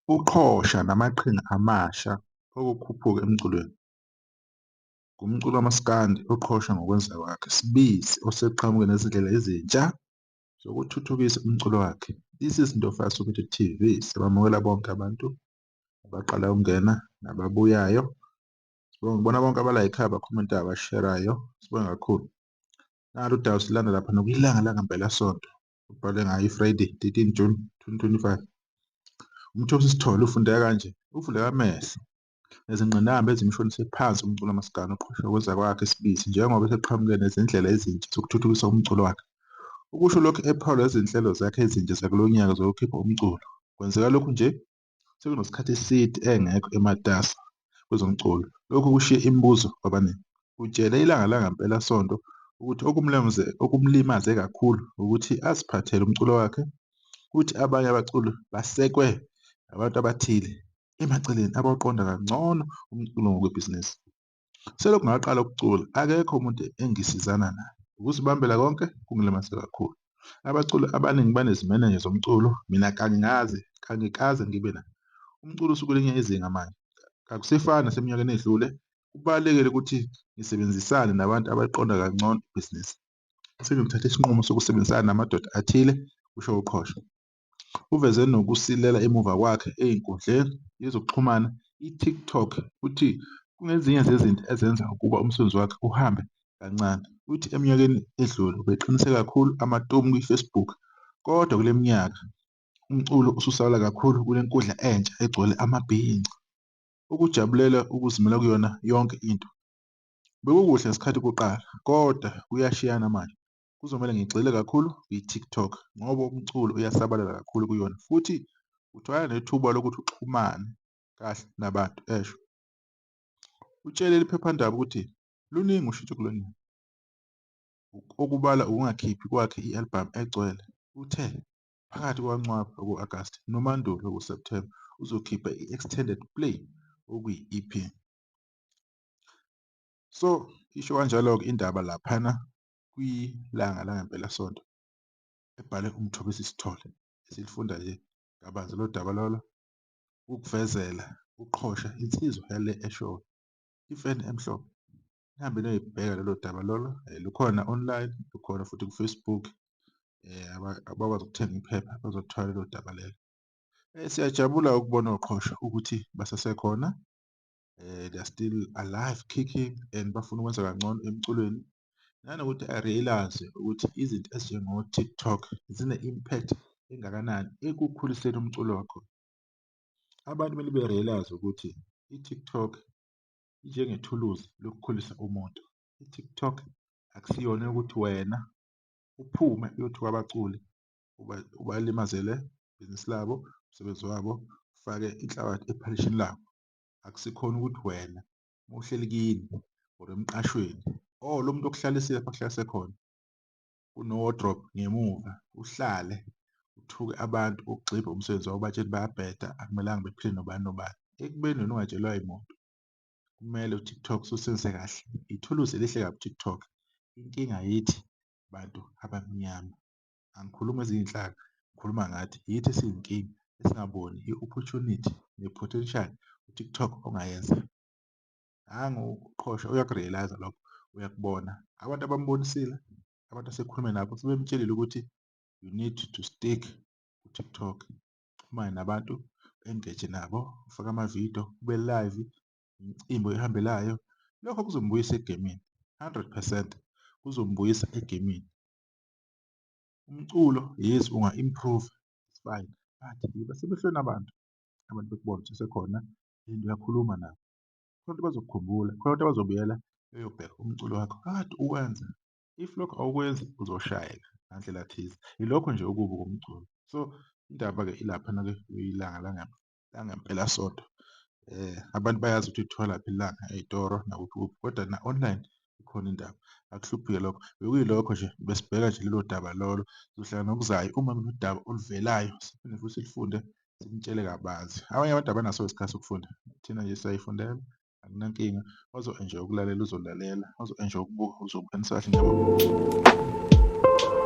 Uqhosha namaqhinga amasha okukhuphuka emculweni. Ngumculi kamaskandi oqhosha ngokwenza kwakhe Sibisi oseqhamuke nezindlela ezintsha zokuthuthukisa umculo wakhe. This is Ndofa Soweto TV. Siyabamukela bonke abantu abaqala ukungena nababuyayo. Sibonga ukubona bonke abalayikhayo, abakhomentayo, abasherayo. Sibonge kakhulu. Nalo udaba silanda lapha nokuyilanga langempelasonto. Ubhale ngayo iFriday 13 June 2025. Umthosi Sithole ufundeka kanje, uvuleka amehlo nezingqinamba ezimshonise phansi umculo kamaskandi oqhosha ukwenza kwakhe Sibisi njengoba eseqhamuke nezindlela ezintsha zokuthuthukisa umculo wakhe. Ukusho lokhu ephawula izinhlelo zakhe ezintsha zakulo nyaka zokukhipha umculo. Kwenzeka lokhu nje sekunesikhathi eside engekho ematasa kwezomculo. Lokhu kushiye imibuzo kwabaningi. Utshele ilanga Langempelasonto ukuthi okumlimaze kakhulu wukuthi aziphathele umculo wakhe. Uthi abanye abaculi basekwe ngabantu abathile emaceleni abawuqonda kangcono umculo ngokwebhizinisi. Selokhu ngaqala ukucula akekho umuntu engisizana naye. Ukuzibambela konke kungilimaze kakhulu. Abaculi abaningi banezimenenja zomculo mina kangingaze kangikaze ngibe nayo. Umculo usukwelinye izinga manje, kakusefani naseminyakeni edlule. Kubalulekile ukuthi ngisebenzisane nabantu abaliqonda kangcono ibhizinisi. Sengithathe isinqumo sokusebenzisana namadoda athile, kusho uQhosha. Uveze nokusilela emuva kwakhe ezinkundleni yezokuxhumana iTikTok uthi kungezinye zezinto ezenza ukuba umsebenzi wakhe uhambe kancane. Uthi eminyakeni edlule ubeqinise kakhulu amatomu kwiFacebook kodwa kule minyaka umculo ususabalala kakhulu kule nkundla entsha egcwele amabhinca ukujabulela ukuzimela kuyona yonke into. Bekukuhle ngesikhathi kuqala kodwa kuyashiyana manje. Kuzomele ngigxile kakhulu kwi-TikTok ngoba umculo uyasabalala kakhulu kuyona futhi uthola nethuba lokuthi uxhumane kahle nabantu, esho. Utshele leli phephandaba ukuthi luningi ushintsho kulo nyaka, okubalwa ukungakhiphi kwakhe i-albhamu egcwele. Uthe phakathi kukaNcwaba, oku-Agasti, noMandulo, okuSepthemba, uzokhipha i-extended play, okuyi-EP. So isho kanjalo-ke indaba laphana kwiLanga Langempelasonto ebhalwe uMthobisi Sithole esilifunda nje kabanzi lo daba lolo ukuvezela uqhosha insizwa yale eshowe imfene emhlophe nihambe niyoyibheka lolo daba lolo lukhona online lukhona futhi ku-Facebook abakwazi ukuthenga iphepha bazothola lelo daba lelo. Siyajabula ukubona oqhosha ukuthi basasekhona they are still alive kicking and bafuna ukwenza kangcono emculweni nanokuthi a-realize ukuthi izinto ezinjengo-TikTok zine-impact engakanani ekukhuliseni umculo wakho. Abantu kumele be-realize ukuthi i-TikTok injengethuluzi lokukhulisa umuntu. I-TikTok akusiyona ukuthi wena uphume uyothuka abaculi ubalimazele ibhizinisi labo, umsebenzi wabo, ufake inhlabathi ephalishini labo. Akusikhona ukuthi wena uma uhleli kini or emqashweni oh lo muntu okuhlalisile lapho akuhlalise khona kuno-wardrobe ngemuva uhlale uthuke abantu ugxibhe umsebenzi wabo ubatshele bayabheda akumelanga bephile nobani nobani ekubeni wena ungatshelwa yimuntu. Kumele u-TikTok siwusebenzise kahle, ithuluzi elihle kabi u-TikTok. Inkinga yithi bantu abamnyama, angikhulumi ezinye iy'nhlaka ngikhuluma ngathi, yithi esiyinkinga esingaboni i-opportunity ne-potential u-TikTok ongayenza. Nangu uqhosha uyaku-realise-a lokho, uyakubona. Abantu abambonisile, abantu asekhulume nabo sebemtshelile ukuthi you need to stick ku-TikTok, uxhumane nabantu, u-engage nabo, ufake amavidiyo, ube live, imicimbi oyihambelayo. Lokho kuzombuyisa egemini, 100% kuzombuyisa egemini. Umculo yes unga-improve it's fine but yiba semehlweni abantu, abantu bekubone ukuthi usekhona and uyakhuluma nabo. Khona abantu abazokukhumbula, khona abantu abazobuyela beyobheka umculo wakho kade uwenza. If lokho awukwenzi uzoshayeka ngandlela thize. Yilokho nje okubi komculo. So indaba-ke ilaphana-ke kwiLanga Langempelasonto. Abantu bayazi ukuthi uyitholaphi ilanga ey'toro nakuphi kuphi kodwa na-online ikhona indaba. Akuhluphi-ke lokho. Bekuyilokho nje besibheka nje lelo daba lolo. Sizohlala nokuzayo uma kunodaba oluvelayo siphinde futhi silifunde sinitshele kabanzi. Abanye abantu abanaso isikhathi sokufunda, thina nje siyayifundela akunankinga. Ozo-enjoy-a ukulalela uzolalela, ozo-enjoy-a ukubuka uzobuka. Nisale kahle ngiyabonga.